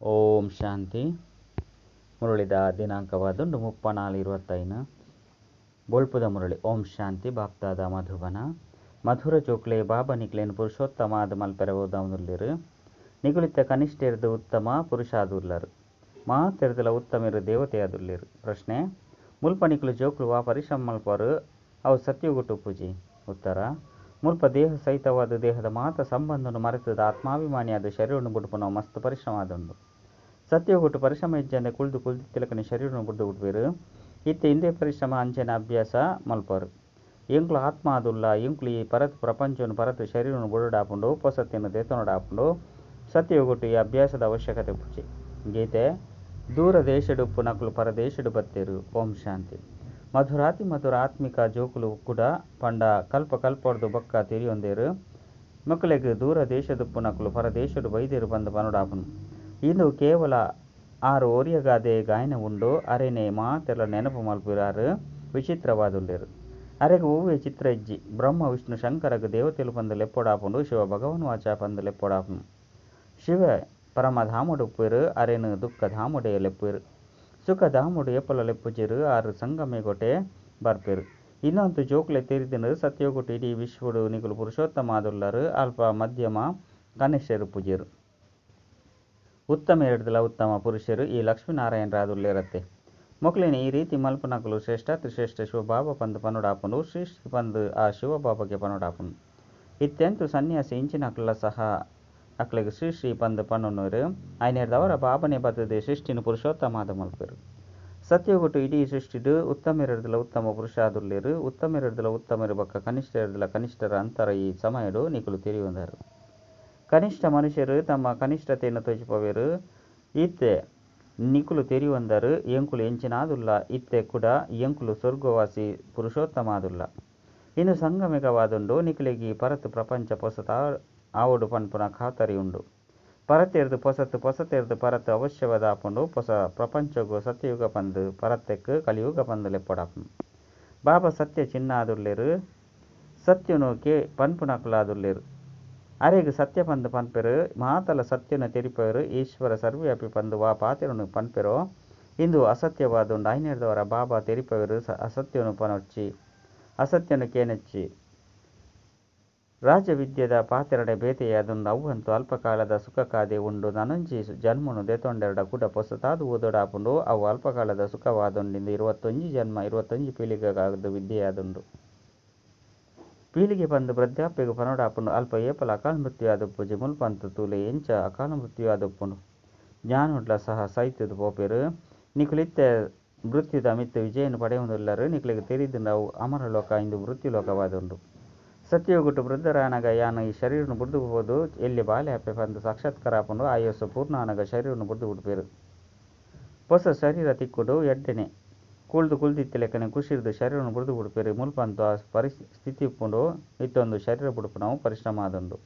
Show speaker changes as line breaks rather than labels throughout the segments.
ಓಂ ಶಾಂತಿ. ಮುರಳಿದ ದಿನಾಂಕವಾದುಂಡು 34/25. ಬೊಳ್ಪುದ ಮುರಳಿ. ಓಂ ಶಾಂತಿ. ಬಾಪ್ದಾದ ಮಧುಬನ. ಮಧುರ ಜೋಕ್ಲೆ, ಬಾಬಾ ನಿಕ್ಲೇನ್ ಪುರುಷೋತ್ತಮ ಆದ್ ಮಲ್ಪೆರೆ ಓದಾವುಂದುಲ್ಲೆರ್. ನಿಗುಲಿತ್ತ ಕನಿಷ್ಠೆರ್ದ್ ಉತ್ತಮ ಪುರುಷಾದುಲ್ಲರ್. ಮಾತೆರ್ದಲ ಉತ್ತಮೆರ್ ದೇವತೆಯಾದುಲ್ಲೆರ್. ಪ್ರಶ್ನೆ: ಮುಲ್ಪ ನಿಕುಲು ಜೋಕುಲು ವಾ ಪರಿಶ್ರಮ ಮಲ್ಪುವರ್ ಅವು ಸತ್ಯುಗೊಟು ಉಪ್ಪುಜಿ? ಉತ್ತರ: ಮುಲ್ಪ ದೇಹ ಸಹಿತವಾದ್ ದೇಹದ ಮಾತ ಸಂಬಂಧನು ಮರೆತುದು ಆತ್ಮಾಭಿಮಾನಿಯಾದ್ ಶರೀರನು ಬುಡ್ಪುನವು ಮಸ್ತ್ ಪರಿಶ್ರಮ ಆದುಂಡು. ಸತ್ಯುಗೊಟು ಪರಿಶ್ರಮ ಇಜ್ಜಂದೆ ಕುಲ್ದು ಕುಲ್ದಿತ್ತಿಲಕನೆ ಶರೀರನು ಬುಡ್ದು ಬುಡ್ಪೆರ್. ಇತ್ತೆ ಇಂದೇ ಪರಿಶ್ರಮ ಅಂಚನೆ ಅಭ್ಯಾಸ ಮಲ್ಪರು. ಎಂಕುಲು ಆತ್ಮ ಆದುಲ್ಲ. ಎಂಕುಲು ಈ ಪರತ್ ಪ್ರಪಂಚನು ಪರತ್ ಶರೀರನು ಬುಡೊಡಾಪುಂಡು, ಪೊಸತಿನ ದೆತೊನೊಡಾಪುಂಡು. ಸತ್ಯುಗೊಟು ಈ ಅಭ್ಯಾಸದ ಅವಶ್ಯಕತೆ ಉಪ್ಪುಜಿ. ಗೀತೆ: ದೂರ ದೇಶಡ್ ಉಪ್ಪುನಕುಲು ಪರದೇಶಡ್ ಬತ್ತೆರ್. ಓಂ ಶಾಂತಿ. ಮಧುರಾತಿ ಮಧುರ ಆತ್ಮಿಕ ಜೋಕುಲು ಕುಡ ಪಂಡ ಕಲ್ಪ ಕಲ್ಪೊಡ್ದು ಬೊಕ್ಕ ತೆರಿಯೊಂದೆರ್. ಮೊಕಲೆಗ್ ದೂರ ದೇಶದುಪ್ಪುನಕುಲು ಪರದೇಶೊಡು ಬೈದೆರ್ ಪಂದ್ ಪನೊಡಾಪುಂಡು. ಇಂದು ಕೇವಲ ಆರ್ ಒರಿಯಗಾದೇ ಗಾಯನ ಉಂಡು. ಅರೆನೇ ಮಾತೆರ್ಲಾ ನೆನಪು ಮಲ್ಪುವೆರ್ ಆರ್ ವಿಚಿತ್ರವಾದುಲ್ಲೆರ್. ಅರೆಗ್ ಒವ್ವೇ ಚಿತ್ರ ಇಜ್ಜಿ. ಬ್ರಹ್ಮ, ವಿಷ್ಣು, ಶಂಕರಗ್ ದೇವತೆಲು ಪಂದ್ ಲೆಪ್ಪೊಡಾಪುಂಡು. ಶಿವ ಭಗವಾನುವಾಚ ಪಂದ್ ಲೆಪ್ಪೊಡಾಪುಂಡು. ಶಿವೆ ಪರಮಧಾಮಡ್ ಉಪ್ಪುವೆರ್. ಅರೆನ್ ದುಃಖಧಾಮೊಡೇ ಲೆಪ್ಪುವೆರ್. ಸುಖಧಾಮೊಡು ಏಪಲಾ ಲೆಪ್ಪುಜೆರ್. ಆರ್ ಸಂಗಮಯುಗೊಟೇ ಬರ್ಪೆರ್. ಇಂದು ಜೋಕುಲೆಗ್ ತೆರಿದ್ಂಡ್. ಸತ್ಯಯುಗೊಟು ಇಡೀ ವಿಶ್ವಡ್ ನಿಕುಲು ಪುರುಷೋತ್ತಮ ಆದುಲ್ಲರ್. ಅಲ್ಪ ಮಧ್ಯಮ, ಕನಿಷ್ಠೆರ್ ಉಪ್ಪುಜೆರ್. ಉತ್ತಮೆರೆಡ್ದಲ ಉತ್ತಮ ಪುರುಷೆರ್ ಈ ಲಕ್ಷ್ಮೀ-ನಾರಾಯಣರಾದುಲ್ಲೆರತ್ತೆ. ಮೊಕಲೆನ್ ಈ ರೀತಿ ಮಲ್ಪುನಕುಲು ಶ್ರೇಷ್ಠಾತಿಶ್ರೇಷ್ಠ ಶಿವಬಾಬಾ ಪಂದ್ ಪನೊಡಾಪುಂಡು. ಶ್ರೀ ಶ್ರೀ ಪಂದ್ ಆ ಶಿವಬಾಬಾಗೇ ಪನೊಡಾಪುಂಡು. ಇತ್ತೆಂತೂ ಸನ್ಯಾಸಿ ಇಂಚಿನಕುಲ್ಲ ಸಹ ಅಕ್ಲೆಗ್ ಶ್ರೀ ಶ್ರೀ ಪಂದ್ ಪನೊನ್ವೆರ್. ಆಯಿನೆಡ್ದಾವರ ಬಾಬಾನೇ ಬತ್ತುದು ಸೃಷ್ಟಿನ್ ಪುರುಷೋತ್ತಮ ಆದ್ ಮಲ್ಪುವೆರ್. ಸತ್ಯಯುಗೊಟು ಇಡೀ ಸೃಷ್ಟಿಡ್ ಉತ್ತಮೆರೆಡ್ದಲ ಉತ್ತಮ ಪುರುಷಾದುಲ್ಲೆರ್. ಉತ್ತಮೆರೆಡ್ದಲ ಉತ್ತಮೆರ್ ಬೊಕ್ಕ ಕನಿಷ್ಠೆರೆಡ್ದಲ ಕನಿಷ್ಠರ ಅಂತರ ಈ ಸಮಯಡ್ ನಿಕುಲು ತೆರಿಯೊಂದರ್. ಕನಿಷ್ಠ ಮನುಷ್ಯೆರ್ ತಮ್ಮ ಕನಿಷ್ಠತೆನ್ ತೋಜಿಪಾವೆರ್. ಇತ್ತೆ ನಿಕುಲು ತೆರಿಯೊಂದರ್ ಎಂಕುಲು ಎಂಚಿನಾದುಲ್ಲ. ಇತ್ತೆ ಕುಡ ಎಂಕುಲು ಸ್ವರ್ಗವಾಸಿ ಪುರುಷೋತ್ತಮ ಆದುಲ್ಲ. ಇಂದು ಸಂಗಮಯುಗವಾದುಂಡು. ನಿಕುಲೆಗ್ ಈ ಪರತ್ ಪ್ರಪಂಚ ಪೊಸತ್ ಆವೊಡು ಪನ್ಪುನ ಖಾತರಿ ಉಂಡು. ಪರತೆರ್ದ್ ಪೊಸತ್, ಪೊಸತೆರ್ದ್ ಪರತ್ ಅವಶ್ಯವಾದ್ ಆಪುಂಡು. ಪೊಸ ಪ್ರಪಂಚೊಗು ಸತ್ಯಯುಗ ಪಂದ್, ಪರತೆಕ್ ಕಲಿಯುಗ ಪಂದ್ ಲೆಪ್ಪೊಡಾಪುಂಡು. ಬಾಬಾ ಸತ್ಯ ಚಿನ್ನ ಆದುಲ್ಲೆರ್. ಸತ್ಯನು ಪನ್ಪುನಕುಲಾದುಲ್ಲೆರ್. ಅರೆಗ್ ಸತ್ಯ ಪಂದ್ ಪನ್ಪೆರ್. ಮಾತಲ ಸತ್ಯನು ತೆರಿಪಾವೆರ್. ಈಶ್ವರ ಸರ್ವವ್ಯಾಪಿ ಪಂದ್ ವಾ ಪಾತೆರೊನು ಪನ್ಪೆರೋ ಇಂದು ಅಸತ್ಯವಾದುಂಡು. ಆಯಿನೆಡ್ದಾವರ ಬಾಬಾ ತೆರಿಪಾವೆರ್ ಅಸತ್ಯನು ಪನೊರ್ಚಿ, ಅಸತ್ಯನು ಕೇನೊರ್ಚಿ. ರಾಜವಿದ್ಯೆದ ಪಾತೆರನೇ ಬೇತೆಯಾದುಂಡು. ಅವ್ವಂತೂ ಅಲ್ಪಕಾಲದ ಸುಖಕ್ಕಾದೇ ಉಂಡು. ನನೊಂಜಿ ಜನ್ಮೊನು ದೆತೊಂಡರ್ಡ ಕುಡ ಪೊಸತಾದ್ ಓದೊಡಾಪುಂಡು. ಅವು ಅಲ್ಪಕಾಲದ ಸುಖವಾದುಂಡು. ಇಂದು ಇರುವತ್ತೊಂಜಿ ಜನ್ಮ, ಇರುವತ್ತೊಂಜಿ ಪೀಳಿಗೆಗಾದ್ ವಿದ್ಯೆಯಾದುಂಡು. ಪೀಳಿಗೆ ಪಂದ್ ವೃದ್ಧಾಪ್ಯಗ್ ಪನೊಡಾಪುಂಡು. ಅಲ್ಪ ಏಪಲಾ ಅಕಾಲ ಮೃತ್ಯು ಆದುಪ್ಪುಜಿ. ಮುಲ್ಪ ಅಂತೂ ತೂಲೆ ಎಂಚ ಅಕಾಲ ಮೃತ್ಯು ಆದುಪ್ಪುಂಡು. ಜ್ಞಾನೊಡ್ಲಾ ಸಹ ಸೈತುದು ಪೋಪೆರ್. ನಿಕುಲು ಇತ್ತೆ ಮೃತ್ಯುದ ಮಿತ್ತ್ ವಿಜಯನ್ ಪಡೆಯೊಂದುಲ್ಲರ್. ನಿಕುಲೆಗ್ ತೆರಿದ್ಂಡ್ ಅವು ಅಮರಲೋಕ, ಇಂದು ಮೃತ್ಯು ಲೋಕವಾದುಂಡು. ಸತ್ಯಯುಗೊಟು ವೃದ್ಧರಾನಗ ಯಾನ್ ಈ ಶರೀರನ್ ಬುಡ್ದು ಪೋದು ಎಲ್ಯ ಬಾಲೆ ಆಪೆ ಪಂದ್ ಸಾಕ್ಷಾತ್ಕಾರ ಆಪುಂಡು. ಆಯಸ್ಸು ಪೂರ್ಣ ಆನಗ ಶರೀರನ್ ಬುಡ್ದು ಬುಡ್ಪೆರ್. ಪೊಸ ಶರೀರ ತಿಕ್ಕುಂಡು. ಎಡ್ಡೆನೆ. ಕುಲ್ದು ಕುಲ್ದಿತ್ತಿಲೆಕನೆ ಖುಷಿರ್ದ್ ಶರೀರನ್ ಬುಡ್ದು ಬುಡ್ಪೆರ್. ಮುಲ್ಪ ಅಂತೂ ಆ ಸ್ಥಿತಿ ಉಪ್ಪುಂಡು. ಇತ್ತೊಂದು ಶರೀರ ಬುಡ್ಪುನವು ಪರಿಶ್ರಮ ಆದುಂಡು.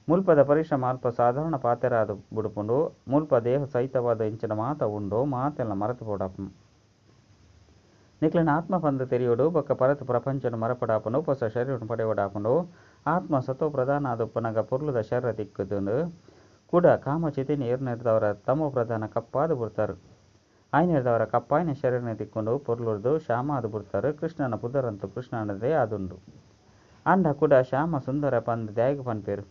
ಮುಲ್ಪದ ಪರಿಶ್ರಮ ಅಲ್ಪ ಸಾಧಾರಣ ಪಾತೆರ ಆದ್ ಬುಡ್ಪುಂಡು. ಮುಲ್ಪ ದೇಹ ಸಹಿತವಾದ್ ಎಂಚಿನ ಮಾತ ಉಂಡೋ ಮಾತೆಲ್ಲ ಮರತ್ ಪೋಡಾಪುಂಡು. ನಿಕ್ಲೆನ ಆತ್ಮ ಪಂದ್ ತೆರಿಯೊಡು. ಬೊಕ್ಕ ಪರತ್ ಪ್ರಪಂಚನ್ ಮರಪೊಡಾಪುಂಡು. ಪೊಸ ಶರೀರನ್ ಪಡೆಯೊಡಾಪುಂಡು. ಆತ್ಮ ಸತೋ ಪ್ರಧಾನ ಆದುಪ್ಪುನಗ ಪೊರ್ಲುದ ಶರೀರ ತಿಕ್ಕುದುಂಡು. ಕುಡ ಕಾಮ ಚೈತನ್ಯ ಏರುನೆಡ್ದಾವರ ತಮೋ ಪ್ರಧಾನ ಕಪ್ಪಾದ್ ಬುಡ್ತಾರ್. ಆಯಿನೆಡ್ದಾವರ ಕಪ್ಪಾಯಿನ ಶರೀರನೇ ತಿಕ್ಕುಂಡು. ಪೊರ್ಲುರ್ದು ಶ್ಯಾಮ ಆದ್ ಬುಡ್ತಾರ್. ಕೃಷ್ಣನ ಪುದರಂತೂ ಕೃಷ್ಣನದೇ ಆದುಂಡು. ಆಂಡ ಕುಡ ಶ್ಯಾಮ ಸುಂದರ ಪಂದ್ ದಾಯೆಗ್ ಪನ್ಪೆರ್.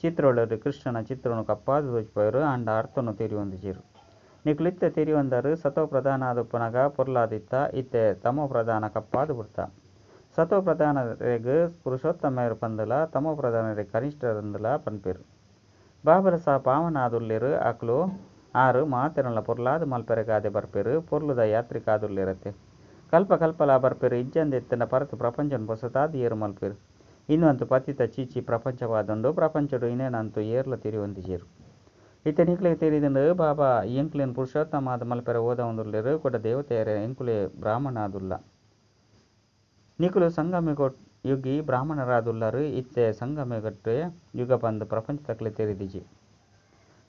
ಚಿತ್ರೊಲೆಡ್ ಕೃಷ್ಣನ ಚಿತ್ರೊನು ಕಪ್ಪಾದ್ ತೋಜಿಪಾವೆರ್. ಆಂಡ ಅರ್ಥೊನು ತೆರಿಯೊಂದುಜೆರ್. ನಿಕುಲು ಇತ್ತೆ ತೆರಿಯೊಂದರ್ ಸತೋ ಪ್ರಧಾನ ಆದುಪ್ಪುನಗ ಪೊರ್ಲಾದಿತ್ತ. ಇತ್ತೆ ತಮೋ ಪ್ರಧಾನ ಕಪ್ಪಾದ್ ಬುಡ್ತ. ಸತೋ ಪ್ರಧಾನರೆಗ್ ಪುರುಷೋತ್ತಮೆರ್ ಪಂದುಲ, ತಮೋ ಪ್ರಧಾನರೆಗ್ ಕನಿಷ್ಠೆರಂದುಲ ಪನ್ಪೆರ್. ಬಾಬಾಲ ಸಹ ಪಾವನ ಆದುಲ್ಲೆರ್. ಆರ್ ಮಾತೆರೆನ್ಲಾ ಪೊರ್ಲಾದ್ ಮಲ್ಪೆರೆಗಾದೇ ಬರ್ಪೆರ್. ಪೊರ್ಲುದ ಯಾತ್ರಿಕ ಆದುಲ್ಲೆರತ್ತೆ. ಕಲ್ಪ ಕಲ್ಪಲಾ ಬರ್ಪೆರ್. ಇಜ್ಜಂದೆ ಇತ್ತುಂಡ ಪರತ್ ಪ್ರಪಂಚನ್ ಪೊಸತಾದ್ ಏರ್ ಮಲ್ಪುವೆರ್. ಇಂದು ಅಂತೂ ಪತಿತ ಛೀ ಛೀ ಪ್ರಪಂಚವಾದುಂಡು. ಪ್ರಪಂಚೊಡು ಇಂದೆನ್ ಅಂತೂ ಏರ್ಲಾ ತೆರಿಯೊಂದಿಜೆರ್. ಇತ್ತೆ ನಿಕ್ಲೆಗ್ ತೆರಿದ್ಂಡ್ ಬಾಬಾ ಎಂಕ್ಲೆನ್ ಪುರುಷೋತ್ತಮ ಆದ್ ಮಲ್ಪೆರೆ ಓದಾವೊಂದುಲ್ಲೆರ್. ಕುಡ ದೇವತೆಯರೇ ಎಂಕುಲೇ ಬ್ರಾಹ್ಮಣ ಆದುಲ್ಲ. ನಿಕುಲು ಸಂಗಮಯುಗಿ ಬ್ರಾಹ್ಮಣರಾದುಲ್ಲರ್. ಇತ್ತೆ ಸಂಗಮಯುಗಟೇ ಯುಗ ಪಂದ್ ಪ್ರಪಂಚದಕ್ಲೆಗ್ ತೆರಿದಿಜಿ.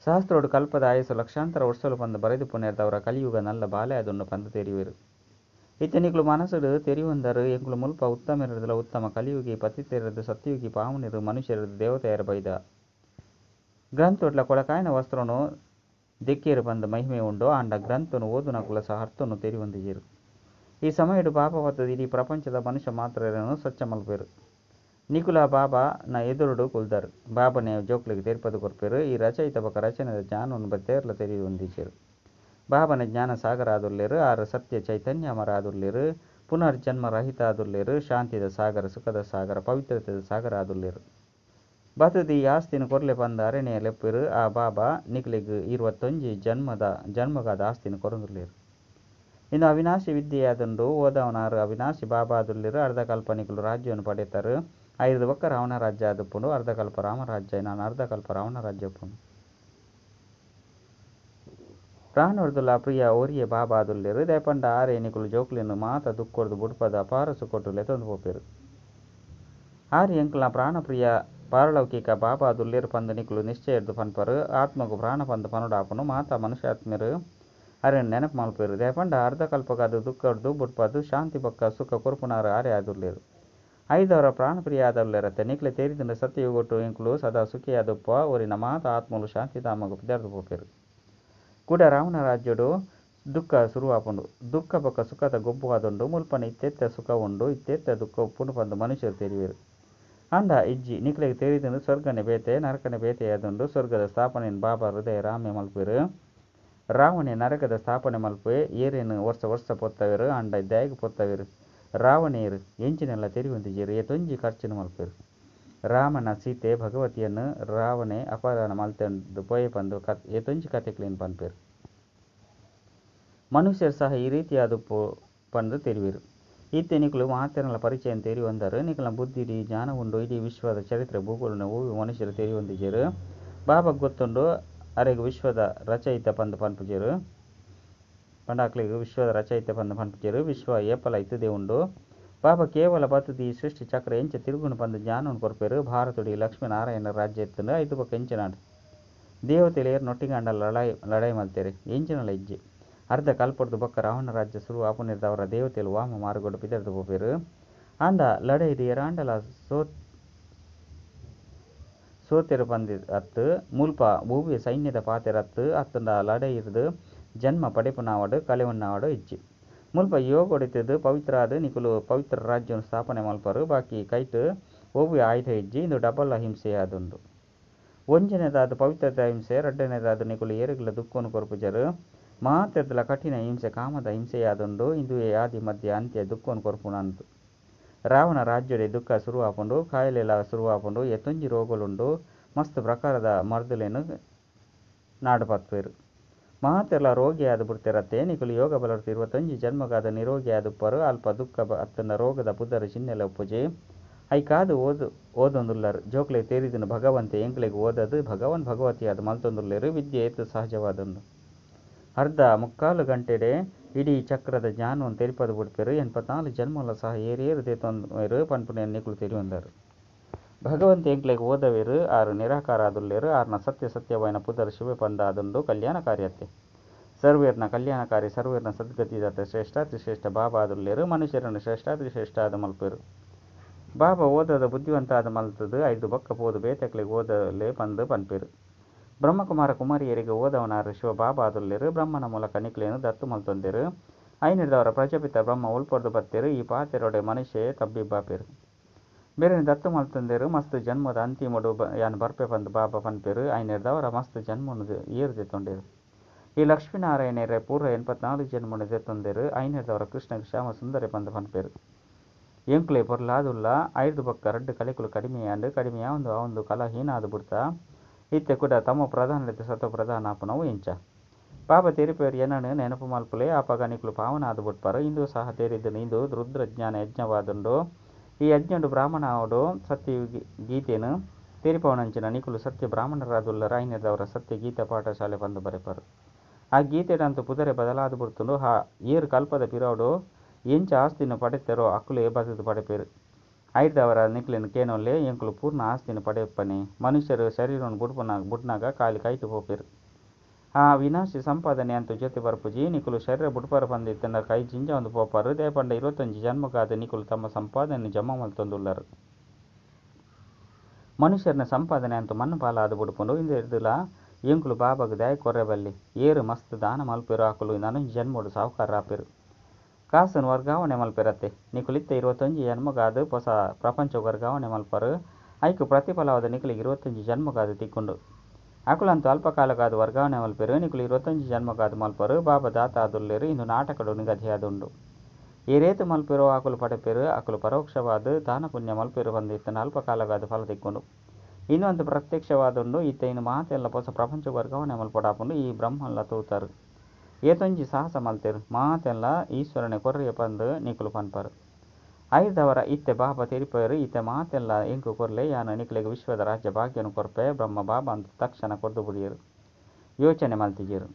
ಶಾಸ್ತ್ರೊಡು ಕಲ್ಪದ ಆಯಸ್ಸು ಲಕ್ಷಾಂತರ ವರ್ಷೊಲು ಪಂದ್ ಬರೆದಿಪ್ಪುನೆಡ್ದಾವರ ಕಲಿಯುಗ ನಲ್ಲ ಬಾಲೆ ಆದುಂಡು ಪಂದ್ ತೆರಿಯುವೆರ್. ಇತ್ತೆ ನಿಕುಲು ಮನಸ್ಸುಡ್ ತೆರಿಯೊಂದರ್ ಎಂಕುಲು ಮುಲ್ಪ ಉತ್ತಮೆರೆಡ್ದಲ ಉತ್ತಮ ಕಲಿಯುಗಿ ಪತಿತೆರೆಡ್ದ್ ಸತ್ಯಯುಗಿ ಪಾವನೆರ್ ಮನುಷ್ಯರೆಡ್ದ್ ದೇವತೆಯಾಯೆರೆ ಬೈದ. ಗ್ರಂಥೊಡ್ಲಾ ಕೊಳಕಾಯಿನ ವಸ್ತ್ರೊನು ದೆಕ್ಕಿಯೆರ್ ಪಂದ್ ಮಹಿಮೆ ಉಂಡು. ಆಂಡ ಗ್ರಂಥೊನು ಓದುನಕುಲು ಸಹ ಅರ್ಥೊನು ತೆರಿಯೊಂದಿಜ್ಜೆರ್. ಈ ಸಮಯೊಡು ಬಾಬಾ ಬತ್ತುದು ಇಡೀ ಪ್ರಪಂಚದ ಮನುಷ್ಯ ಮಾತ್ರೆರೆನ್ ಸ್ವಚ್ಛ ಮಲ್ಪುವೆರ್. ನಿಕುಲು ಬಾಬಾ ನ ಎದುರುಡು ಕುಲ್ದರ್. ಬಾಬಾನೆ ಜೋಕ್ಲೆಗ್ ತೆರಿಪಾದ್ ಕೊರ್ಪೆರ್. ಈ ರಚಯಿತ ಬೊಕ್ಕ ರಚನೆದ ಜ್ಞಾನೊನು ಬೇತೆರ್ಲ ತೆರಿಯೊಂದಿಜ್ಜೆರ್. ಬಾಬಾನೆ ಜ್ಞಾನ ಸಾಗರ ಆದುಲ್ಲೆರ್. ಆರ್ ಸತ್ಯ ಚೈತನ್ಯ ಅಮರ ಆದುಲ್ಲೆರ್. ಪುನರ್ಜನ್ಮ ರಹಿತ ಆದುಲ್ಲೆರ್. ಶಾಂತಿದ ಸಾಗರ, ಸುಖದ ಸಾಗರ, ಪವಿತ್ರತೆದ ಸಾಗರ ಆದುಲ್ಲೆರ್. ಬತ್ತುದು ಈ ಆಸ್ತಿನ್ ಕೊರ್ಲೆ ಪಂದ್ ಅರೆನೇ ಲೆಪ್ಪುವೆರ್. ಆ ಬಾಬಾ ನಿಕ್ಲೆಗ್ 21 ಜನ್ಮದ ಜನ್ಮಗಾದ ಆಸ್ತಿನ್ ಕೊರೊಂದುಲ್ಲೆರ್. ಇಂದು ಅವಿನಾಶಿ ವಿದ್ಯೆಯಾದುಂಡು. ಓದಾವನಾರ್ ಅವಿನಾಶಿ ಬಾಬಾ ಆದುಲ್ಲೆರ್. ಅರ್ಧಕಲ್ಪ ನಿಕುಲು ರಾಜ್ಯವನ್ನು ಪಡೆತರ್. ಐರ್ದ್ ಬೊಕ್ಕ ರಾವಣ ರಾಜ್ಯ ಆದುಪ್ಪುಂಡು. ಅರ್ಧಕಲ್ಪ ರಾಮ ರಾಜ್ಯ ನನ ಅರ್ಧಕಲ್ಪ ರಾವಣ ರಾಜ್ಯ ಉಪ್ಪುಂಡು. ಪ್ರಾಣೊರ್ದುಲ ಪ್ರಿಯ ಒರಿಯೇ ಬಾಬಾ ಆದುಲ್ಲೆರ್. ದಾಯೆ ಪಂಡ ಆರೇ ನಿಕುಲು ಜೋಕ್ಲೆನ್ ಮಾತ ದುಃಖೊರ್ದು ಬುಡ್ಪದ್ ಅಪಾರ ಸುಖೊಟ್ಟು ಲೆತೊಂದು ಪೋಪೆರ್. ಆರ್ ಎಂಕ್ಲೆನ ಪ್ರಾಣಪ್ರಿಯ ಪಾರಲೌಕಿಕ ಬಾಬಾ ಆದುಲ್ಲೆರ್ ಪಂದ್ ನಿಕುಲು ನಿಶ್ಚಯೊರ್ದು ಪನ್ಪರ್. ಆತ್ಮಗ್ ಪ್ರಾಣ ಪಂದ್ ಪನೊಡಾಪುಂಡು. ಮಾತ ಮನುಷ್ಯಾತ್ಮೆರ್ ಅರೆನ್ ನೆನಪು ಮಲ್ಪುವೆರ್. ದಾಯೆ ಪಂಡ ಅರ್ಧಕಲ್ಪಗಾದ್ ದುಃಖೊರ್ದು ಬುಡ್ಪದ್ ಶಾಂತಿ ಬೊಕ್ಕ ಸುಖ ಕೊರ್ಪುನಾರ್ ಆರೇ ಆದುಲ್ಲೆರ್. ಐದವರ ಪ್ರಾಣಪ್ರಿಯ ಆದುಲ್ಲೆರತ್ತೆ. ನಿಕ್ಲೆ ತೆರಿದುಂಡು ಸತ್ಯಯುಗೊಟ್ಟು ಎಂಕುಲು ಸದಾ ಸುಖಿಯಾದುಪ್ಪುವ. ಒರಿನ ಮಾತ ಆತ್ಮಲು ಶಾಂತಿಧಾಮಗ್ ಪಿದಡ್ದ್ ಪೋಪೆರ್. ಕುಡ ರಾವಣ ರಾಜ್ಯೊಡು ದುಃಖ ಸುರುವಾಪುಂಡು. ದುಃಖ ಬೊಕ್ಕ ಸುಖದ ಗೊಬ್ಬು ಆದುಂಡು. ಮುಲ್ಪನೆ ಇತ್ತೆತ್ತೆ ಸುಖ ಉಂಡು, ಇತ್ತೆತ್ತೆ ದುಃಖ ಉಪ್ಪುಂಡು ಪಂದ್ ಮನುಷ್ಯೆರ್ ತೆರಿಯೆರ್. ಆಂಡ ಇಜ್ಜಿ, ನಿಕ್ಲೆಗ್ ತೆರಿದುಂಡು ಸ್ವರ್ಗನೇ ಬೇತೆ, ನರಕನೇ ಬೇತೆಯಾದುಂಡು. ಸ್ವರ್ಗದ ಸ್ಥಾಪನೆನ್ ಬಾಬಾ ಹೃದಯ ರಾಮೆ ಮಲ್ಪುವೆರ್. ರಾವಣೆ ನರಕದ ಸ್ಥಾಪನೆ ಮಲ್ಪುವೆ. ಏರೆನ್ ವರ್ಷ ವರ್ಷ ಪೊತ್ತವೆರ್. ಆಂಡ ದಾಯೆಗ್ ಪೊತ್ತವೆರ್? ರಾವಣೆರ್ ಎಂಚಿನೆಲ್ಲ ತೆರಿಯೊಂದಿಜ್ಜೆರ್. ಏತೊಂಜಿ ಖರ್ಚಿನ್ ಮಲ್ಪುವೆರ್. ರಾಮನ ಸೀತೆ ಭಗವತಿಯನ್ನು ರಾವಣೆ ಅಪಹರಣ ಮಲ್ತೊಂದು ಪೋಯೆ ಪಂದ್ ಏತೊಂಜಿ ಕತೆಕ್ಲೆನ್ ಪನ್ಪೆರ್. ಮನುಷ್ಯೆರ್ ಸಹ ಈ ರೀತಿಯಾದುಪ್ಪು ಪಂದ್ ತೆರಿವೆರ್. ಇತ್ತೆ ನಿಕುಲು ಮಾತೆರ್ನಲ ಪರಿಚಯನ್ ತೆರಿಯೊಂದರ್. ನಿಕಲ್ನ ಬುದ್ಧಿಡ್ ಈ ಜ್ಞಾನ ಉಂಡು. ಇಡೀ ವಿಶ್ವದ ಚರಿತ್ರೆ ಭೂಗೋಳನ್ ಒವ್ವೆ ಮನುಷ್ಯೆರ್ ತೆರಿಯೊಂದಿಜ್ಜೆರ್. ಬಾಬಾಗ್ ಗೊತ್ತುಂಡು. ಅರೆಗ್ ವಿಶ್ವದ ರಚಯಿತ ಪಂದ್ ಪನ್ಪುಜೆರ್. ಪಂಡ ಅಕ್ಲೆಗ್ ವಿಶ್ವದ ರಚಯಿತ ಪಂದ್ ಪನ್ಪುಜೆರ್. ವಿಶ್ವ ಏಪಲ ಇತ್ತುದೇ ಉಂಡು. ಬಾಬಾ ಕೇವಲ ಬತ್ತುದು ಈ ಸೃಷ್ಟಿ ಚಕ್ರ ಎಂಚ ತಿರುಗುಂಡು ಪಂದ್ ಜ್ಞಾನೊನು ಕೊರ್ಪೆರ್. ಭಾರತೊಡು ಈ ಲಕ್ಷ್ಮೀ ನಾರಾಯಣ ರಾಜ್ಯ ಇತ್ತುಂಡು. ಐದು ಬೊಕ್ಕ ಎಂಚಿನಾಂಡ್? ದೇವತೆಲು ಏರ್ನೊಟ್ಟಿಗಾಂಡಲ ಲಡಾಯಿ ಲಡಾಯಿ ಮಲ್ತೆರೆ ಎಂಚಿನಲ ಇಜ್ಜಿ. ಅರ್ಧ ಕಲ್ಪೊರ್ದು ಬೊಕ್ಕ ರಾವಣ ರಾಜ್ಯ ಸುರು ಆಪುನೆರ್ದಾವರ ದೇವತೆಲು ವಾಮ ಮಾರ್ಗಡ್ ಪಿದಡ್ದ್ ಪೋಪೆರ್. ಆಂಡ ಲಡಾಯಿಡ್ ಏರಾಂಡಲ ಸೋತೆರ್ ಪಂದ್ ಅತ್ತ್. ಮುಲ್ಪ ಒವ್ವೆ ಸೈನ್ಯದ ಪಾತೆರ ಅತ್ತ್. ಅತ್ತುಂಡ ಲಡಾಯಿರ್ದ್ ಜನ್ಮ ಪಡೆಪುನಾವಡ್ ಕಳೆವೊನ್ನಾವಡ್ ಇಜ್ಜಿ. ಮುಲ್ಪ ಯೋಗಡಿತ್ತುದು ಪವಿತ್ರ ಆದ್ ನಿಕುಲು ಪವಿತ್ರ ರಾಜ್ಯನ್ ಸ್ಥಾಪನೆ ಮಲ್ಪರು. ಬಾಕಿ ಕೈಟ್ ಒವ್ವೆ ಆಯುಧ ಇಜ್ಜಿ. ಇಂದು ಡಬಲ್ ಅಹಿಂಸೆಯಾದುಂಡು. ಒಂಜನೆದಾದ್ ಪವಿತ್ರತೆ ಅಹಿಂಸೆ, ರಡ್ಡನೆದಾದ್ ನಿಕುಲು ಏರೆಗ್ಲಾ ದುಃಖನ್ ಕೊರ್ಪುಜರ್. ಮಾತೆರ್ದಲ ಕಠಿಣ ಹಿಂಸೆ ಕಾಮದ ಹಿಂಸೆಯಾದುಂಡು. ಇಂದುವೇ ಆದಿ ಮಧ್ಯ ಅಂತ್ಯ ದುಃಖನ್ ಕೊರ್ಪುನಂತು. ರಾವಣ ರಾಜ್ಯಡೇ ದುಃಖ ಸುರು ಆಪುಂಡು. ಕಾಯಿಲೆಲ ಸುರು ಆಪುಂಡು. ಏತೊಂಜಿ ರೋಗಲುಂಡು. ಮಸ್ತ್ ಪ್ರಕಾರದ ಮರ್ದುಲೆನ್ ನಾಡ್ ಪತ್ತುವೆರ್. ಮಾತೆರ್ಲಾ ರೋಗಿಯಾದ್ ಬುಡ್ತೆರತ್ತೆ. ನಿಕುಲು ಯೋಗ ಬಲರ್ದ್ 21 ಜನ್ಮಗಾದ್ ನಿರೋಗಿಯಾದುಪ್ಪರು. ಅಲ್ಪ ದುಃಖ ಅತ್ತುಂಡ ರೋಗದ ಪುದರ್ ಚಿಹ್ನೆಲ ಉಪ್ಪುಜಿ. ಐಕಾದ್ ಓದೊಂದುಲ್ಲರ್. ಜೋಕ್ಲೆಗ್ ತೆರಿದುಂಡು ಭಗವಂತೆ ಎಂಕ್ಲೆಗ್ ಓದದ್ ಭಗವಾನ್ ಭಗವತಿಯಾದ್ ಮಲ್ತೊಂದುಲ್ಲೆರ್. ವಿದ್ಯೆ ಏತ್ ಸಹಜವಾದುಂಡು. ಅರ್ಧ ಮುಕ್ಕಾಲು ಗಂಟೆಡೆ ಇಡೀ ಚಕ್ರದ ಜ್ಞಾನನ್ ತೆರಿಪಾದ್ ಬುಡ್ಪೆರ್. 84 ಜನ್ಮಲ ಸಹ ಏರೇರ್ ದೆತೊನುವೆರ್ ಪನ್ಪುನೆನ್ ನಿಕುಲು ತೆರಿಯೊಂದರ್. ಭಗವಂತೆ ಎಂಕ್ಲೆಗ್ ಓದವೆರ್. ಆರ್ ನಿರಾಕಾರ ಆದುಲ್ಲೆರ್. ಆರ್ನ ಸತ್ಯ ಸತ್ಯವಾಯಿನ ಪುದರ್ ಶಿವೆ ಪಂದ್ ಆದುಂಡು. ಕಲ್ಯಾಣಕಾರಿ ಅತ್ತೆ. ಸರ್ವೇರ್ನ ಕಲ್ಯಾಣಕಾರಿ ಸರ್ವೇರ್ನ ಸದ್ಗತಿದಾತ ಶ್ರೇಷ್ಠಾತಿ ಶ್ರೇಷ್ಠ ಬಾಬಾ ಆದುಲ್ಲೆರ್. ಮನುಷ್ಯೆರೆನ್ ಶ್ರೇಷ್ಠಾತಿ ಶ್ರೇಷ್ಠ ಆದ್ ಮಲ್ಪುವೆರ್. ಬಾಬಾ ಓದದ್ ಬುದ್ಧಿವಂತ ಆದ್ ಮಲ್ತುದು ಐರ್ದ್ ಬೊಕ್ಕ ಪೋದು ಬೇತೆಕ್ಲೆಗ್ ಓದಲೆ ಪಂದ್ ಪನ್ಪೆರ್. ಬ್ರಹ್ಮಕುಮಾರ ಕುಮಾರಿಯೆರೆಗ್ ಓದವನಾರ್ ಶಿವ ಬಾಬಾ ಆದುಲ್ಲೆರ್. ಬ್ರಹ್ಮನ ಮೂಲಕ ನಿಕ್ಲೆನ್ ದತ್ತು ಮಲ್ತೊಂದೆರ್. ಐನೆರ್ದಾವರ ಪ್ರಜಾಪಿತ ಬ್ರಹ್ಮ ಒಲ್ಪರ್ದ್ ಬತ್ತೆರ್. ಈ ಪಾತೆರೊಡೆ ಮನುಷ್ಯೆ ತಬ್ಬಿಬ್ಬಾಪೆರ್. ಮೇರೆನ್ ದತ್ತು ಮಲ್ತೊಂದೆರ್. ಮಸ್ತ್ ಜನ್ಮದ ಅಂತಿಮೊಡು ಯಾನ್ ಬರ್ಪೆ ಪಂದ್ ಬಾಬಾ ಪನ್ಪೆರ್. ಐನೆರ್ದಾವರ ಮಸ್ತ್ ಜನ್ಮನ್ ಏರ್ ದೆತೊಂಡೆರ್. ಈ ಲಕ್ಷ್ಮೀನಾರಾಯಣೆರೆ ಪೂರ 84 ಜನ್ಮನ್ ದೆತೊಂದೆರ್. ಐನೆರ್ದಾವರ ಕೃಷ್ಣಗ್ ಶ್ಯಾಮ ಸುಂದರೆ ಪಂದ್ ಪನ್ಪೆರ್. ಎಂಕುಲೇ ಪೊರ್ಲಾದುಲ್ಲ. ಐರ್ದ್ ಬೊಕ್ಕ ರಡ್ಡ್ ಕಲೆಕುಲು ಕಡಿಮೆಯಾಂಡ್. ಕಡಿಮೆ ಆವೊಂದು ಆವೊಂದು ಕಲಾಹೀನ ಆದ್ ಬುಡ್ತ. ಇತ್ತೆ ಕುಡ ತಮೋ ಪ್ರಧಾನರ್ದ್ ಸತೋ ಪ್ರಧಾನ ಆಪುನವು ಎಂಚ? ಬಾಬಾ ತೆರಿಪಾವೆರ್ ಎನನ್ ನೆನಪು ಮಲ್ಪುಲೆ. ಅಪಗ ನಿಕುಲು ಪಾವನ ಆದ್ ಬುಡ್ಪರ್. ಇಂದು ಸಹ ತೆರಿದುಂಡು ಇಂದು ರುದ್ರ ಜ್ಞಾನ ಯಜ್ಞವಾದುಂಡು. ಈ ಯಜ್ಞಡ್ ಬ್ರಾಹ್ಮಣ ಆವೊಡು. ಸತ್ಯ ಗೀತೆನ್ ತೆರಿಪಾವುನಂಚಿನ ನಿಕುಲು ಸತ್ಯ ಬ್ರಾಹ್ಮಣರಾದುಲ್ಲರ್. ಐನೆರ್ದಾವರ ಸತ್ಯ ಗೀತಾ ಪಾಠಶಾಲೆ ಪಂದ್ ಬರೆಪರ್. ಆ ಗೀತೆಡಂತೂ ಪುದರೇ ಬದಲಾದ್ ಬುಡ್ತುಂಡು. ಏರ್ ಕಲ್ಪದ ಪಿರವುಡು ಎಂಚ ಆಸ್ತಿನ್ ಪಡೆತೆರೋ ಅಕುಲೇ ಬತ್ತುದು ಪಡೆಪೆರ್. ಐರ್ದಾವರ ನಿಕ್ಲೆನ್ ಕೇನೊಲ್ಲೆ ಎಂಕುಲು ಪೂರ್ಣ ಆಸ್ತಿನ್ ಪಡೆಪನೆ. ಮನುಷ್ಯೆರ್ ಶರೀರನ್ ಬುಡ್ನಗ ಖಾಲಿ ಕೈಟ್ ಪೋಪೆರ್. ಆ ವಿನಾಶಿ ಸಂಪಾದನೆ ಅಂತೂ ಜೊತೆ ಬರ್ಪುಜಿ. ನಿಕುಲು ಶರೀರ ಬುಡ್ಪರ್ ಪಂದ್ ಇತ್ತುಂಡ ಕೈ ಜಿಂಜಾವೊಂದು ಪೋಪರ್. ದಾಯೆ ಪಂಡ 21 ಜನ್ಮಗಾದ್ ನಿಕುಲು ತಮ್ಮ ಸಂಪಾದನೆನ್ ಜಮಾ ಮಲ್ತೊಂದುಲ್ಲರ್. ಮನುಷ್ಯೆರ್ನ ಸಂಪಾದನೆ ಅಂತೂ ಮಣ್ಣು ಪಾಲಾದ್ ಬುಡ್ಪುಂಡು. ಇಂದೆರ್ದುಲ ಎಂಕುಲು ಬಾಬಾಗ್ ದಾಯೆ ಕೊರ್ರೆ ಬಲ್ಲಿ? ಏರ್ ಮಸ್ತ್ ದಾನ ಮಲ್ಪುವೆರೋ ಅಕುಲು ನನೊಂಜಿ ಜನ್ಮೊಡು ಸಾಹುಕಾರರಾಪೆರ್. ಕಾಸ್ನ್ ವರ್ಗಾವಣೆ ಮಲ್ಪುವೆರತ್ತೆ. ನಿಕುಲು ಇತ್ತೆ 21 ಜನ್ಮಗಾದ್ ಪೊಸ ಪ್ರಪಂಚೊಗು ವರ್ಗಾವಣೆ ಮಲ್ಪುವರ್. ಅಯಿಕ್ ಪ್ರತಿಫಲವಾದ್ ನಿಕಲೆಗ್ 21 ಜನ್ಮಗಾದ್ ತಿಕ್ಕುಂಡು. ಅಕುಲಂತೂ ಅಲ್ಪಕಾಲಗಾದ್ ವರ್ಗಾವಣೆ ಮಲ್ಪುವೆರ್. ನಿಕುಲು 21 ಜನ್ಮಗಾದ್ ಮಲ್ಪುವರ್. ಬಾಬಾ ದಾತ ಆದುಲ್ಲೆರ್. ಉಂದು ನಾಟಕಡ್ ನಿಗದಿಯಾದುಂಡು. ಏರೇತ್ ಮಲ್ಪುವೆರೋ ಅಕುಲು ಪಡೆಪೆರ್. ಅಕುಲು ಪರೋಕ್ಷವಾದ್ ದಾನ-ಪುಣ್ಯ ಮಲ್ಪುವೆರ್ ಪಂದ್ ಇತ್ತುಂಡ ಅಲ್ಪಕಾಲಗಾದ್ ಫಲ ತಿಕ್ಕುಂಡು. ಉಂದು ಅಂತೂ ಪ್ರತ್ಯಕ್ಷವಾದುಂಡು. ಇತ್ತೆ ಉಂದು ಮಾತೆನ್ಲಾ ಪೊಸ ಪ್ರಪಂಚೊಗು ವರ್ಗಾವಣೆ ಮಲ್ಪೊಡಾಪುಂಡು. ಈ ಬ್ರಹ್ಮನ್ಲಾ ತೂತರ್. ಏತೊಂಜಿ ಸಾಹಸ ಮಲ್ತೆರ್. ಮಾತೆನ್ಲಾ ಈಶ್ವರನೇ ಕೊರ್ಯೆ ಪಂದ್ ನಿಕುಲು ಪನ್ಪರ್. ಐರ್ದಾವರ ಇತ್ತೆ ಬಾಬಾ ತೆರಿಪಾವೆರ್ ಇತ್ತೆ ಮಾತೆನ್ಲಾ ಎಂಕ್ ಕೊರ್ಲೆ ಯಾನ್ ನಿಕಲೆಗ್ ವಿಶ್ವದ ರಾಜ್ಯ ಭಾಗ್ಯನು ಕೊರ್ಪೆ. ಬ್ರಹ್ಮ ಬಾಬಾ ಅಂತೂ ತಕ್ಷಣ ಕೊರ್ದು ಬುಡಿಯೆರ್. ಯೋಚನೆ ಮಲ್ತಿಜೆರ್.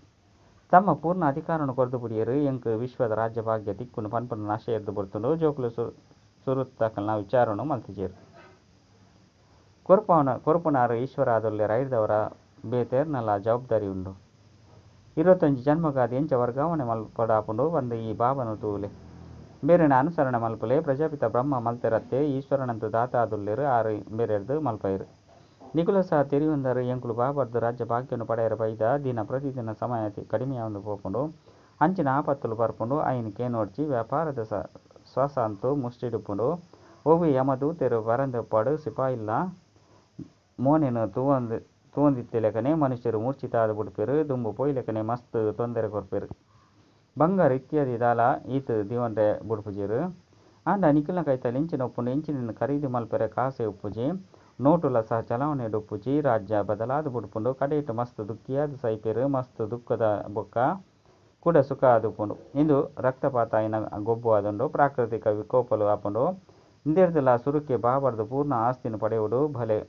ತಮ್ಮ ಪೂರ್ಣ ಅಧಿಕಾರನ್ ಕೊರ್ದು ಬುಡಿಯೆರ್. ಎಂಕ್ ವಿಶ್ವದ ರಾಜ್ಯ ಭಾಗ್ಯ ತಿಕ್ಕುಂಡು ಪನ್ಪುನ ನಶೆ ಏರ್ದ್ ಬುಡ್ತುಂಡು. ಜೋಕುಲು ಸುರುತಕಲ್ನ ವಿಚಾರನ್ ಮಲ್ತಿಜೆರ್. ಕೊರ್ಪುನಾರ್ ಈಶ್ವರ ಆದುಲ್ಲೆರ್. ಐರ್ದಾವರ ಬೇತೆರ್ನಲ ಜವಾಬ್ದಾರಿ ಉಂಡು. 21 ಜನ್ಮಗಾದ್ ಎಂಚ ವರ್ಗಾವಣೆ ಮಲ್ಪೊಡಾಪುಂಡು ಪಂದ್ ಈ ಬಾಬಾನು ತೂಲೆ. ಇಂಬೆರೆನ ಅನುಸರಣೆ ಮಲ್ಪುಲೆ. ಪ್ರಜಾಪಿತ ಬ್ರಹ್ಮ ಮಲ್ತೆರತ್ತೆ. ಈಶ್ವರನಂತೂ ದಾತ ಆದುಲ್ಲೆರ್ ಆರ್ ಇಂಬೆರೆರ್ದ್ ಮಲ್ಪಾಯೆರ್. ನಿಕುಲು ಸಹ ತೆರಿಯೊಂದರ್ ಎಂಕುಲು ಬಾಬಾರ್ದ್ ರಾಜ್ಯ ಭಾಗ್ಯನು ಪಡೆಯೆರೆ ಬೈದ. ದಿನ ಪ್ರತಿದಿನ ಸಮಯ ಕಡಿಮೆಯಾವೊಂದು ಪೋಪುಂಡು. ಅಂಚಿನ ಆಪತ್ತುಲು ಬರ್ಪುಂಡು. ಅಯಿನ್ ಕೇನೊಡ್ಚಿ. ವ್ಯಾಪಾರದ ಶ್ವಾಸ ಅಂತೂ ಮುಷ್ಟಿಡುಪ್ಪುಂಡು. ಒವ್ವೇ ಯಮದೂತೆರ್ ಬರಂದೆ ಉಪ್ಪಡ್. ಸಿಪಾಯಿಲ್ನ ಮೋನೆನ್ ತೂವಂದಿತ್ತಿಲೆಕನೆ ಮನುಷ್ಯೆರ್ ಮೂರ್ಛಿತ ಆದ್ ಬುಡ್ಪೆರ್. ದುಂಬು ಪೋಯಿಲೆಕನೆ ಮಸ್ತ್ ತೊಂದರೆ ಕೊರ್ಪೆರ್. ಬಂಗಾರ್ ಇತ್ಯಾದಿ ದಾಲ ಈತ್ ದೀವೊನ್ರೆ ಬುಡ್ಪುಜೆರ್. ಆಂಡ ನಿಕಲ್ನ ಕೈತಲ್ ಎಂಚಿನ ಉಪ್ಪುಂಡು? ಎಂಚಿನೆನ್ ಖರೀದಿ ಮಲ್ಪೆರೆ ಕಾಸೇ ಉಪ್ಪುಜಿ. ನೋಟುಲ ಸಹ ಚಲಾವಣೆಡ್ ಉಪ್ಪುಜಿ. ರಾಜ್ಯ ಬದಲಾದ್ ಬುಡ್ಪುಂಡು. ಕಡೇಟ್ ಮಸ್ತ್ ದುಃಖಿಯಾದ್ ಸೈಪೆರ್. ಮಸ್ತ್ ದುಃಖದ ಬೊಕ್ಕ ಕುಡ ಸುಖ ಆದುಪ್ಪುಂಡು. ಉಂದು ರಕ್ತಪಾತ ಆಯಿನ ಗೊಬ್ಬು ಆದುಂಡು. ಪ್ರಾಕೃತಿಕ ವಿಕೋಪಲು ಆಪುಂಡು. ಇಂದೆರ್ದ್ ಲ ಸುರುಕೇ ಬಾಬಾರ್ದ್ ಪೂರ್ಣ ಆಸ್ತಿನ್ ಪಡೆಯೊಡು. ಬಲೆ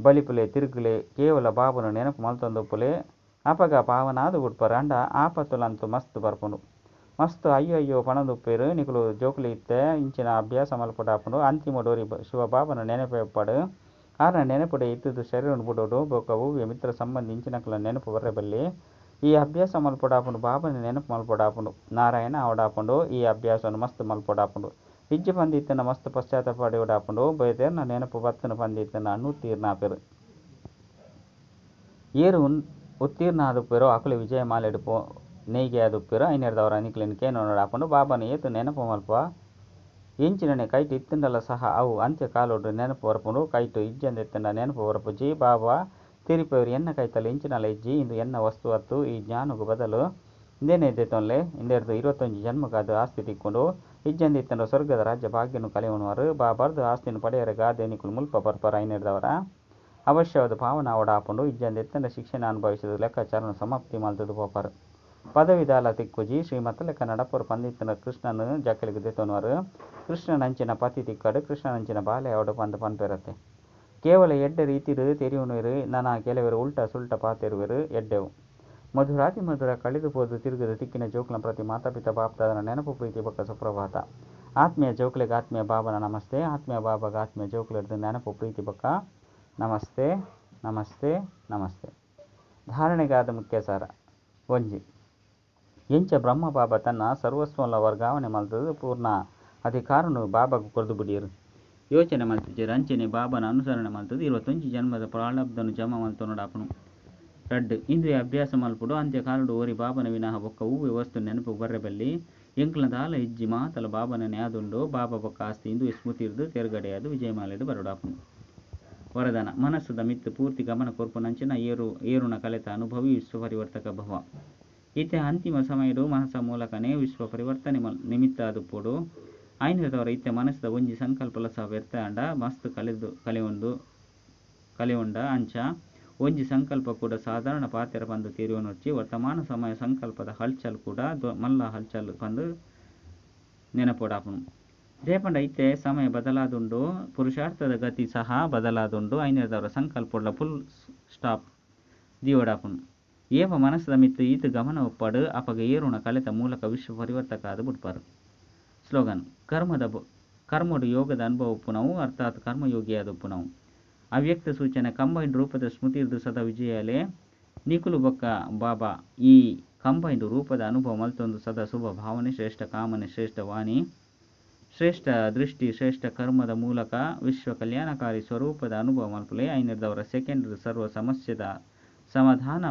ಬಲಿಪುಲೆ, ತಿರುಗುಲೆ, ಕೇವಲ ಬಾಬಾನ ನೆನಪು ಮಲ್ತೊಂದುಪ್ಪುಲೆ. ಅಪಗ ಪಾವನಾದ್ ಬುಡ್ಪರ್. ಆಂಡ ಆಪತ್ತುಲಂತೂ ಮಸ್ತ್ ಬರ್ಪುಂಡು. ಮಸ್ತ್ ಅಯ್ಯೋ-ಅಯ್ಯೋ ಪನೊಂದುಪ್ಪುವೆರ್. ನಿಕುಲು ಜೋಕುಲು ಇತ್ತೆ ಇಂಚಿನ ಅಭ್ಯಾಸ ಮಲ್ಪೊಡಾಪುಂಡು. ಅಂತಿಮಡ್ ಒರಿ ಶಿವಬಾಬನ ನೆನಪೇ ಉಪ್ಪಡ್. ಆರ್ನ ನೆನಪುಡೇ ಇತ್ತುದು ಶರೀರನ್ ಬುಡೊಡು. ಬೊಕ್ಕ ಒವ್ವೇ ಮಿತ್ರ ಸಂಬಂಧಿ ಇಂಚಿನಕಲ್ನ ನೆನಪು ಬರ್ರೆ ಬಲ್ಲಿ. ಈ ಅಭ್ಯಾಸ ಮಲ್ಪೊಡಾಪುಂಡು. ಬಾಬಾನ ನೆನಪು ಮಲ್ಪೊಡಾಪುಂಡು. ನಾರಾಯಣ ಆವೊಡಾಪುಂಡು. ಈ ಅಭ್ಯಾಸನ್ ಮಸ್ತ್ ಮಲ್ಪೊಡಾಪುಂಡು. ಇಜ್ಜಿ ಪಂದ್ ಇತ್ತ್ಂಡ ಮಸ್ತ್ ಪಶ್ಚಾತ್ತಾಪ ಪಡೆಯೊಡಾಪುಂಡು. ಬೇತೆರ್ನ ನೆನಪು ಬತ್ತುಂಡು ಪಂದ್ ಇತ್ತ್ಂಡ ಅನುತ್ತೀರ್ಣ ಆಪೆರ್. ಏರ್ ಉತ್ತೀರ್ಣ ಆದುಪ್ಪುವೆರೋ ಅಕುಲೇ ವಿಜಯ ಮಾಲೆಡ್ ನೇಯ್ಗೆ ಆದುಪ್ಪುವೆರ್. ಐನೆರ್ದಾವರ ನಿಕಲೆನ್ ಕೇನೊನೊಡಾಪುಂಡು. ಬಾಬಾನ ಏತ್ ನೆನಪು ಮಲ್ಪುವ? ಎಂಚಿನನೇ ಕೈಟ್ ಇತ್ತುಂಡಲ ಸಹ ಅವು ಅಂತ್ಯ ಕಾಲೊಡು ನೆನಪು ಬರ್ಪುಂಡು. ಕೈಟ್ ಇಜ್ಜಂದೆ ಇತ್ತುಂಡ ನೆನಪು ಬರ್ಪುಜಿ. ಬಾಬಾ ತೆರಿಪಾವೆರ್ ಎನ್ನ ಕೈತಲ್ ಎಂಚಿನಲ ಇಜ್ಜಿ. ಉಂದು ಎನ್ನ ವಸ್ತು ಅತ್ತ್. ಈ ಜ್ಞಾನಗ್ ಬದಲ್ ಇಂದೆನೇ ದೆತೊನ್ಲೆ. ಇಂದೆರ್ದ್ 21 ಜನ್ಮಗಾದ್ ಆಸ್ತಿ ತಿಕ್ಕುಂಡು. ಇಜ್ಜಂದೆ ಇತ್ತುಂಡ ಸ್ವರ್ಗದ ರಾಜ್ಯ ಭಾಗ್ಯನು ಕಳೆಯೊನುವರ್. ಬಾಬಾರ್ದ್ ಆಸ್ತಿನ್ ಪಡೆಯೆರೆಗಾದೇ ನಿಕುಲು ಮುಲ್ಪ ಬರ್ಪರ್. ಐನೆರ್ದಾವರ ಅವಶ್ಯವಾದ್ ಪಾವನ ಆವೊಡಾಪುಂಡು. ಇಜ್ಜಂದೆ ಇತ್ತುಂಡ ಶಿಕ್ಷೆನ್ ಅನುಭವಿಸಿದ್ ಲೆಕ್ಕಾಚಾರನ್ ಸಮಾಪ್ತಿ ಮಲ್ತುದು ಪೋಪರ್. ಪದವಿ ದಾಲ ತಿಕ್ಕುಜಿ. ಶ್ರೀಮತಲೆಕ ನಡಪುವರ್ ಪಂದ್ ಇತ್ತುಂಡ ಕೃಷ್ಣನ್ ಜಕ್ಕೆಲ್ಗ್ ದೆತೊನುವರ್. ಕೃಷ್ಣನಂಚಿನ ಪತಿ ತಿಕ್ಕಡ್, ಕೃಷ್ಣನಂಚಿನ ಬಾಲೆ ಆವಡ್ ಪಂದ್ ಪನ್ಪೆರತ್ತೆ. ಕೇವಲ ಎಡ್ಡೆ ರೀತಿಡ್ ತೆರಿಯೊನುವೆರ್. ನನ ಕೆಲವೆರ್ ಉಲ್ಟಾ ಸುಲ್ಟಾ ಪಾತೆರುವೆರ್. ಎಡ್ಡೆವು. ಮಧುರಾತಿಮಧುರ ಕಳೆದು ಪೋದು ತಿರುಗುದು ತಿಕ್ಕಿನ ಜೋಕುಲ್ನ ಪ್ರತಿ ಮಾತಾ-ಪಿತಾ ಬಾಪ್ದಾದನ ನೆನಪು ಪ್ರೀತಿ ಬೊಕ್ಕ ಸುಪ್ರಭಾತ. ಆತ್ಮೀಯ ಜೋಕುಲೆಗ್ ಆತ್ಮೀಯ ಬಾಬನ ನಮಸ್ತೆ. ಆತ್ಮೀಯ ಬಾಬಾಗ್ ಆತ್ಮೀಯ ಜೋಕುಲೆಡ್ದ್ ನೆನಪು ಪ್ರೀತಿ ಬೊಕ್ಕ ನಮಸ್ತೆ ನಮಸ್ತೆ ನಮಸ್ತೆ. ಧಾರಣೆಗಾದ ಮುಖ್ಯ ಸಾರ. ಒಂಜಿ. ಎಂಚ ಬ್ರಹ್ಮ ಬಾಬಾ ತನ್ನ ಸರ್ವಸ್ವಲ ವರ್ಗಾವಣೆ ಮಲ್ತುದು ಪೂರ್ಣ ಅಧಿಕಾರನ್ ಬಾಬಾಗ್ ಕೊರ್ದು ಬುಡಿಯೆರ್. ಯೋಚನೆ ಮಲ್ತಿಜೆರ್. ಅಂಚನೆ ಬಾಬಾನ ಅನುಸರಣೆ ಮಲ್ತುದು 21 ಜನ್ಮದ ಪ್ರಾರಬ್ಧನ್ ಜಮಾ ಮಲ್ತೊನೊಡಾಪುಂಡು. ರಡ್ಡ್. ಇಂದುವೆ ಅಭ್ಯಾಸ ಮಲ್ಪೊಡು. ಅಂತ್ಯ ಕಾಲೊಡು ಒರಿ ಬಾಬಾನ ವಿನಃ ಬೊಕ್ಕ ಒವ್ವೇ ವಸ್ತು ನೆನಪುಗ್ ಬರ್ರೆ ಬಲ್ಲಿ. ಎಂಕಲ್ನ ದಾಲ ಇಜ್ಜಿ ಮಾತಲ ಬಾಬಾನನೇ ಆದುಂಡು. ಬಾಬಾ ಬೊಕ್ಕ ಆಸ್ತಿ ಇಂದುವೆ ಸ್ಮೃತಿರ್ದ್ ತೇರ್ಗಡೆಯಾದ್ ವಿಜಯಮಾಲೆಡ್ ಬರೊಡಾಪುಂಡು. ವರದಾನ, ಮನಸ್ಸುದ ಮಿತ್ತ್ ಪೂರ್ತಿ ಗಮನ ಕೊರ್ಪುನಂಚಿನ ಏರುನ ಕಲೆತ ಅನುಭವಿ ವಿಶ್ವ ಪರಿವರ್ತಕ ಭವ. ಇತ್ತೆ ಅಂತಿಮ ಸಮಯಡ್ ಮನಸ್ಸ ಮೂಲಕನೇ ವಿಶ್ವ ಪರಿವರ್ತನೆ ನಿಮಿತ್ತ ಆದುಪ್ಪೊಡು. ಐನೆರ್ದಾವರ ಇತ್ತೆ ಮನಸ್ಸುದ ಒಂಜಿ ಸಂಕಲ್ಪಲ ಸಹ ವ್ಯರ್ಥ ಆಂಡ ಮಸ್ತ್ ಕಳೆವೊಂಡ ಅಂಚ. ಒಂಜಿ ಸಂಕಲ್ಪ ಕೂಡ ಸಾಧಾರಣ ಪಾತೆರ ಪಂದ್ ತೆರಿಯೊನೊಡ್ಚಿ. ವರ್ತಮಾನ ಸಮಯ ಸಂಕಲ್ಪದ ಹಲ್ಚಲ್ ಕೂಡ ಮಲ್ಲ ಹಲ್ಚಲ್ ಪಂದ್ ನೆನಪೋಡಾಪುಂಡು. ದಾಯೆ ಪಂಡ ಇತ್ತೆ ಸಮಯ ಬದಲಾದುಂಡು. ಪುರುಷಾರ್ಥದ ಗತಿ ಸಹ ಬದಲಾದುಂಡು. ಐನೆರ್ದಾವರ ಸಂಕಲ್ಪಡ್ಲ ಫುಲ್ ಸ್ಟಾಪ್ ದೀವೊಡಾಪುಂಡು. ಏಪ ಮನಸ್ಸುದ ಮಿತ್ತ್ ಈತ್ ಗಮನ ಉಪ್ಪಡ್ ಅಪಗ ಏರುನ ಕಲೆತ ಮೂಲಕ ವಿಶ್ವ ಪರಿವರ್ತಕ ಆದ್ ಬುಡ್ಪರ್. ಸ್ಲೋಗನ್, ಕರ್ಮಡ್ ಯೋಗದ ಅನುಭವ ಉಪ್ಪುನವು ಅರ್ಥಾತ್ ಕರ್ಮಯೋಗಿಯಾದ್ ಉಪ್ಪುನವು. ಅವ್ಯಕ್ತ ಸೂಚನೆ, ಕಂಬೈನ್ಡ್ ರೂಪದ ಸ್ಮೃತಿರ್ದ್ ಸದಾ ವಿಜಯಾಲೆ. ನಿಕುಲು ಬೊಕ್ಕ ಬಾಬಾ ಈ ಕಂಬೈನ್ಡ್ ರೂಪದ ಅನುಭವ ಮಲ್ತೊಂದು ಸದಾ ಶುಭ ಭಾವನೆ, ಶ್ರೇಷ್ಠ ಕಾಮನೆ, ಶ್ರೇಷ್ಠ ವಾಣಿ, ಶ್ರೇಷ್ಠ ದೃಷ್ಟಿ, ಶ್ರೇಷ್ಠ ಕರ್ಮದ ಮೂಲಕ ವಿಶ್ವ ಕಲ್ಯಾಣಕಾರಿ ಸ್ವರೂಪದ ಅನುಭವ ಮಲ್ಪುಲೆ. ಐನೆರ್ದಾವರ ಸೆಕೆಂಡ್ ಸರ್ವ ಸಮಸ್ಯೆದ ಸಮಾಧಾನ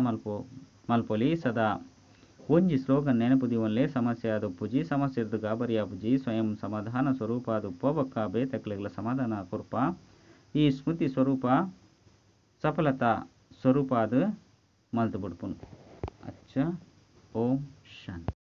ಮಲ್ಪೊಲಿ. ಸದಾ ಒಂಜಿ ಸ್ಲೋಗನ್ ನೆನಪು ದೀವೊನ್ಲೆ ಸಮಸ್ಯೆ ಆದ್ ಉಪ್ಪುಜಿ, ಸಮಸ್ಯೆರ್ದ್ ಗಾಬರಿ ಆಪುಜಿ, ಸ್ವಯಂ ಸಮಾಧಾನ ಸ್ವರೂಪ ಆದ್ ಉಪ್ಪುವ ಬೊಕ್ಕ ಬೇತೆಕ್ಲೆಗ್ಲ ಸಮಾಧಾನ ಕೊರ್ಪ. ಈ ಸ್ಮೃತಿ ಸ್ವರೂಪ ಸಫಲತಾ ಸ್ವರೂಪ ಆದ್ ಮಲ್ತ್ ಬುಡ್ಪುಂಡು. ಅಚ್ಚ ಓಂ ಶಾಂತಿ.